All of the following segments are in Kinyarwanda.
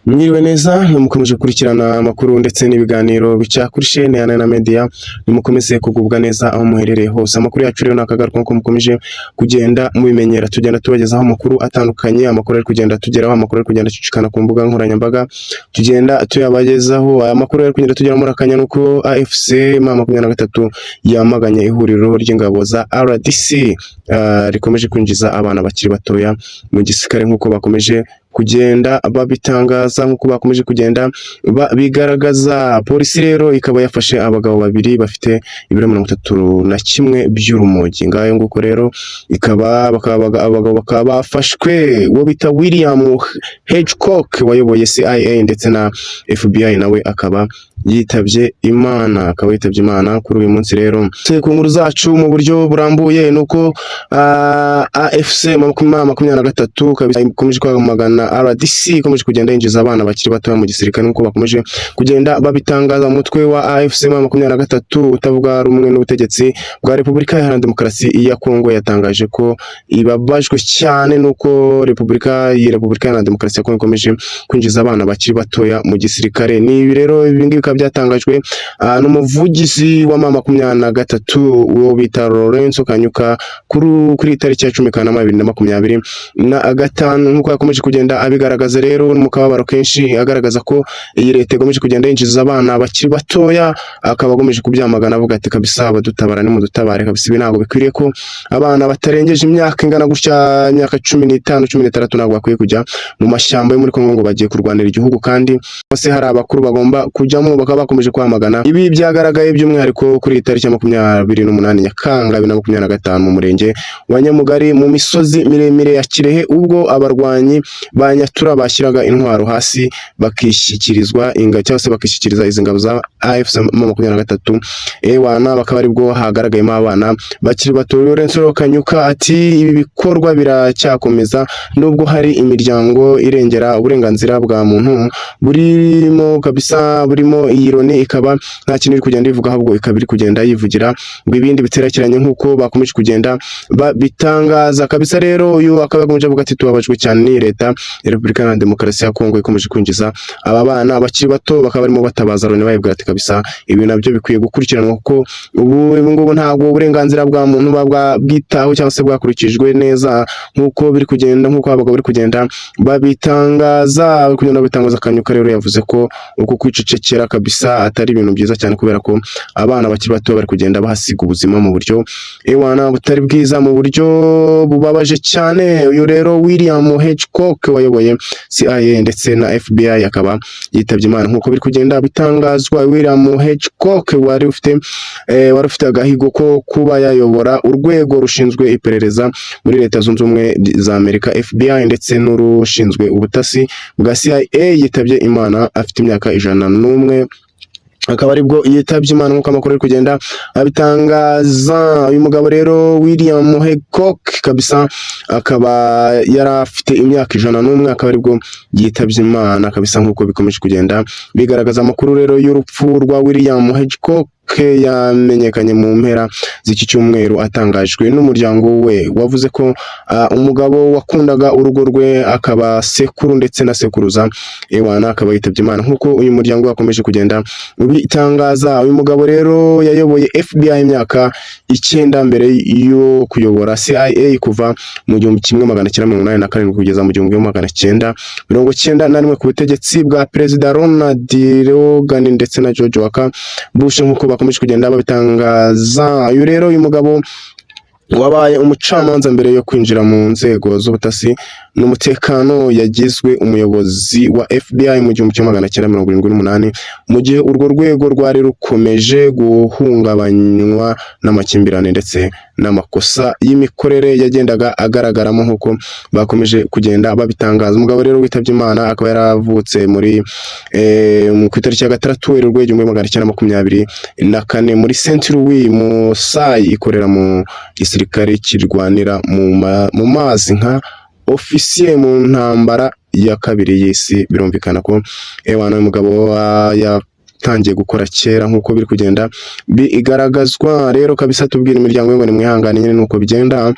Mwiriwe neza, mukomeje gukurikirana amakuru ndetse n'ibiganiro bica kuri chaîne ya Nana Media. Nimukomeze kugubwa neza aho muherereye hose. Amakuru yacu rero nakagaruka nkuko mukomeje kugenda mubimenyera, tugenda tubagezaho amakuru atandukanye, amakuru ari kugenda tugeraho, amakuru ari kugenda acicikana ku mbuga nkoranyambaga, tugenda tuyabagezaho. Aya makuru ari kugenda tugera muri akanya nuko AFC M23 yamaganye ihuriro ry'ingabo za RDC rikomeje kwinjiza abana bakiri batoya mu gisirikare, nk'uko bakomeje kugenda babitangaza, nk'uko bakomeje kugenda bigaragaza. Polisi rero ikaba yafashe abagabo babiri bafite ibiro 31 by'urumogi. Ngayo nguko rero, ikaba bakaba abagabo bakaba bafashwe, uwo bita William Hitchcock wayoboye CIA ndetse na FBI, nawe akaba yitabye Imana, akaba yitabye Imana kuri uyu munsi. Rero ku nkuru zacu mu buryo burambuye nuko AFC 23 kabisa ikomeje kwamagana RDC ikomeje kugenda yinjiza abana bakiri batoya mu gisirikare, nk'uko bakomeje kugenda babitangaza. Umutwe wa AFC 23 utavuga rumwe n'ubutegetsi bwa Repubulika Iharanira Demokarasi ya Kongo yatangaje ko ibabajwe cyane nuko Repubulika Iharanira Demokarasi ya Kongo ikomeje kwinjiza abana bakiri batoya mu gisirikare. Ni ibi rero, ibi ngibi bikaba byatangajwe n'umuvugizi wa M23, uwo bita Lorenzo Kanyuka, kuri tariki ya 10 Kanama 2025, nk'uko yakomeje kugenda abigaragaza rero mu kababaro kenshi, agaragaza ko iyi leta ikomeje kugenda yinjiza abana bakiri batoya, akaba akomeje kubyamagana avuga ati: "Kabisa abadutabara nimudutabare kabisa, ibi ntabwo bikwiriye ko abana batarengeje imyaka ingana gutya, imyaka 15, 16, ntabwo bakwiye kujya mu mashyamba yo muri Kongo ngo bagiye kurwanira igihugu, kandi bose hari abakuru bagomba kujyamo." Bakaba bakomeje kwamagana ibi. Byagaragaye by'umwihariko kuri iyi tariki ya 28 Nyakanga 2025 mu murenge wa Nyamugari, mu misozi miremire ya Kirehe, ubwo abarwanyi ba Nyatura bashyiraga intwaro hasi bakishyikirizwa inga cyangwa se bakishyikiriza izi ngabo za AFC 23. Ewana, bakaba aribwo hagaragayemo abana bakiri bato. Lorenzo Kanyuka ati: "Ibi bikorwa biracyakomeza nubwo hari imiryango irengera uburenganzira bwa muntu burimo kabisa, burimo iyi Loni, ikaba nta kintu iri kugenda ivuga, ahubwo ikaba iri kugenda yivugira ngo ibindi biterekeranye, nk'uko bakomeje kugenda babitangaza kabisa." Rero uyu akaba yakomeje avuga ati: "Tubabajwe cyane n'iyi leta ya Repubulika Iharanira Demokarasi ya Kongo ikomeje kwinjiza aba bana bakiri bato." Bakaba barimo batabaza Loni, bayibwira ati: "Kabisa ibi nabyo bikwiye gukurikiranwa, kuko ubu ngubu ntabwo uburenganzira bwa muntu buba bwitaho cyangwa se bwakurikijwe neza nk'uko biri kugenda," nk'uko abagabo bari kugenda babitangaza, bari kugenda babitangaza. Kanyuka rero yavuze ko uku kwicecekera kabisa atari ibintu byiza cyane, kubera ko abana bakiri bato bari kugenda bahasiga ubuzima mu buryo, ewana, butari bwiza, mu buryo bubabaje cyane. Uyu rero William Hitchcock wayoboye CIA ndetse na FBI akaba yitabye Imana, nk'uko biri kugenda bitangazwa. William Hitchcock wari ufite agahigo ko kuba yayobora urwego rushinzwe iperereza muri Leta Zunze Ubumwe za Amerika, FBI, ndetse n'urushinzwe ubutasi bwa CIA, yitabye Imana afite imyaka 101, akaba aribwo yitabye Imana, nk'uko amakuru ari kugenda abitangaza. Uyu mugabo rero William Hitchcock kabisa akaba yari afite imyaka 101, akaba aribwo yitabye Imana kabisa, nk'uko bikomeje kugenda bigaragaza. Amakuru rero y'urupfu rwa William Hitchcock yamenyekanye mu mpera z'iki cyumweru, atangajwe n'umuryango we wavuze ko umugabo wakundaga urugo rwe, akaba sekuru ndetse na sekuruza, ewana, akaba yitabye Imana, nk'uko uyu muryango wakomeje kugenda ubitangaza. Uyu mugabo rero yayoboye FBI imyaka 9 mbere yo kuyobora CIA kuva mu 1987 kugeza mu 1991 ku butegetsi bwa Perezida Ronald Reagan ndetse na George Walker Bush, nk'uko bakomeje kugenda babitangaza. Uyu rero, uyu mugabo wabaye umucamanza mbere yo kwinjira mu nzego z'ubutasi n'umutekano, yagizwe umuyobozi wa FBI mu 1978, mu gihe urwo rwego rwari rukomeje guhungabanywa n'amakimbirane ndetse n'amakosa y'imikorere yagendaga agaragaramo, nk'uko bakomeje kugenda babitangaza. Umugabo rero witabye Imana akaba yaravutse muri ku itariki ya 6 Werurwe 1924 muri Saint Louis Musayi, ikorera mu gisirikare kirwanira mu mazi nka ofisiye mu ntambara ya kabiri y'isi. Birumvikana ko, ewana, uyu mugabo yatangiye gukora kera, nk'uko biri kugenda bigaragazwa. Rero kabisa tubwira imiryango ngo nimwihangane nyine, nuko bigenda.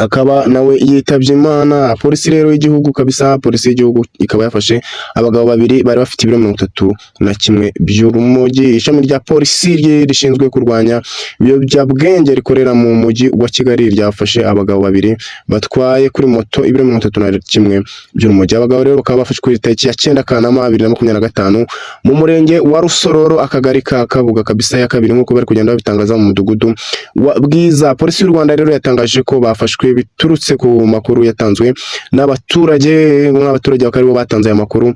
akaba nawe yitabye Imana. Polisi rero y'igihugu kabisa, polisi y'igihugu ikaba yafashe abagabo babiri bari bafite ibiro 31 by'urumogi. Ishami rya polisi rishinzwe kurwanya ibiyobyabwenge rikorera mu mujyi wa Kigali ryafashe abagabo babiri batwaye kuri moto ibiro 31 by'urumogi. Abagabo rero bakaba bafashwe ku itariki ya 9 Kanama 2025 mu murenge wa Rusororo, akagari ka Kabuga kabisa ya kabiri, nk'uko bari kugenda babitangaza, mu mudugudu wa Bwiza. Polisi y'u Rwanda rero yatangaje ko bafashwe biturutse ku makuru yatanzwe n'abaturage. N'abaturage bakaba aribo batanze aya makuru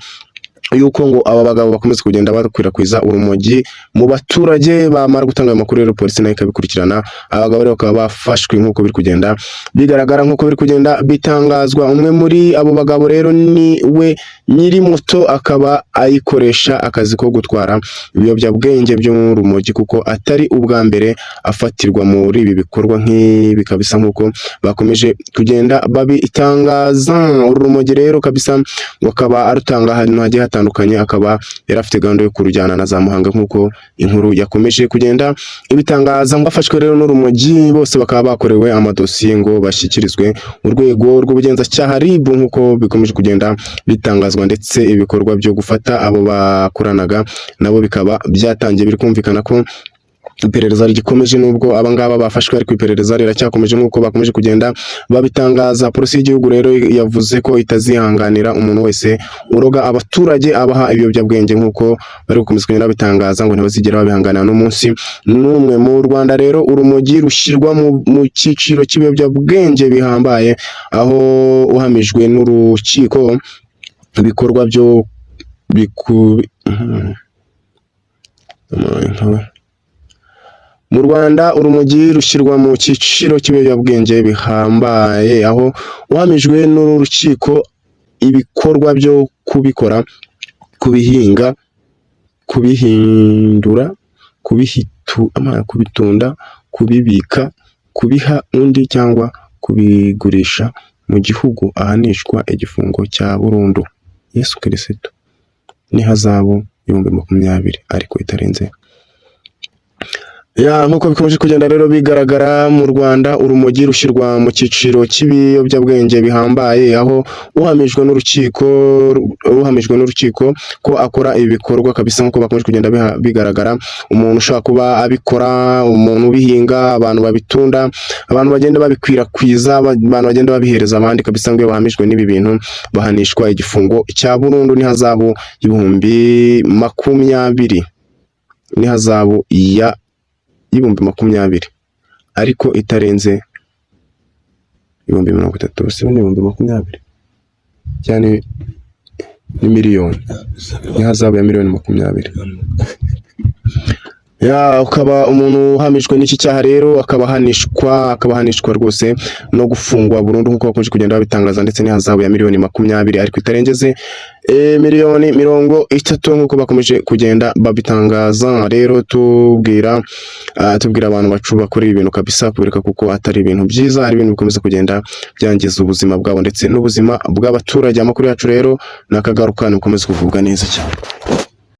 yuko ngo aba bagabo bakomeza kugenda bakwirakwiza urumogi mu baturage. Bamara gutanga ayo makuru rero, polisi nayo ikabikurikirana. Abagabo rero bakaba bafashwe nk'uko biri kugenda bigaragara, nk'uko biri kugenda bitangazwa. Umwe muri abo bagabo rero ni we nyiri moto, akaba ayikoresha akazi ko gutwara ibiyobyabwenge by'urumogi, kuko atari ubwa mbere afatirwa muri ibi bikorwa nk'ibi kabisa, nk'uko bakomeje kugenda babitangaza. Uru rumogi rero kabisa ngo akaba arutanga ahantu hagiye hatandukanye, akaba yari afite gahunda yo kurujyana na za Muhanga, nk'uko inkuru yakomeje kugenda ibitangaza. Ngo afashwe rero n'urumogi, bose bakaba bakorewe amadosiye ngo bashyikirizwe urwego rw'ubugenzacyaha RIB, nk'uko bikomeje kugenda bitangazwa. Ndetse ibikorwa byo gufata abo bakoranaga nabo bikaba byatangiye. Biri kumvikana ko iperereza rigikomeje nubwo abangaba bafashwe, ariko iperereza riracyakomeje nk'uko bakomeje kugenda babitangaza. Polisi y'igihugu rero yavuze ko itazihanganira umuntu wese uroga abaturage abaha ibiyobyabwenge, nk'uko bari gukomeza kugenda babitangaza, ngo ntibazigera babihanganira n'umunsi n'umwe. Mu Rwanda rero urumogi rushyirwa mu cyiciro cy'ibiyobyabwenge bihambaye, aho uhamijwe n'urukiko ibikorwa byo biku Mu Rwanda urumogi rushyirwa mu cyiciro cy'ibiyobyabwenge bihambaye, aho uhamijwe n'urukiko ibikorwa byo kubikora, kubihinga, kubihindura, kubitunda, kubibika, kubiha undi cyangwa kubigurisha mu gihugu ahanishwa igifungo cya burundu. Yesu Kirisitu! N'ihazabu 20,000 ariko itarenze ya. Nk'uko bikomeje kugenda rero bigaragara, mu Rwanda urumogi rushyirwa mu cyiciro cy'ibiyobyabwenge bihambaye, aho uhamijwe n'urukiko ko akora ibi bikorwa kabisa, nk'uko bakomeje kugenda bigaragara, umuntu ushobora kuba abikora, umuntu ubihinga, abantu babitunda, abantu bagenda babikwirakwiza, abantu bagenda babihereza abandi kabisa, ngo iyo bahamijwe n'ibi bintu bahanishwa igifungo cya burundu n'ihazabu y'20,000, n'ihazabu ya y'20,000 ariko itarenze 30,000. Si 20,000 cyane, ni miliyoni, n'ihazabu ya miliyoni 20. Ya, ukaba umuntu uhamijwe n'iki cyaha rero akaba ahanishwa rwose no gufungwa burundu, nk'uko bakomeje kugenda babitangaza, ndetse n'ihazabu ya miliyoni 20 ariko itarengeze miliyoni 30, nk'uko bakomeje kugenda babitangaza. Rero tubwira abantu bacu bakora ibi bintu kabisa kubireka, kuko atari ibintu byiza, ari ibintu bikomeza kugenda byangiza ubuzima bwabo ndetse n'ubuzima bw'abaturage. Amakuru yacu rero nakagaruka, mukomeze kugubwa neza cyane.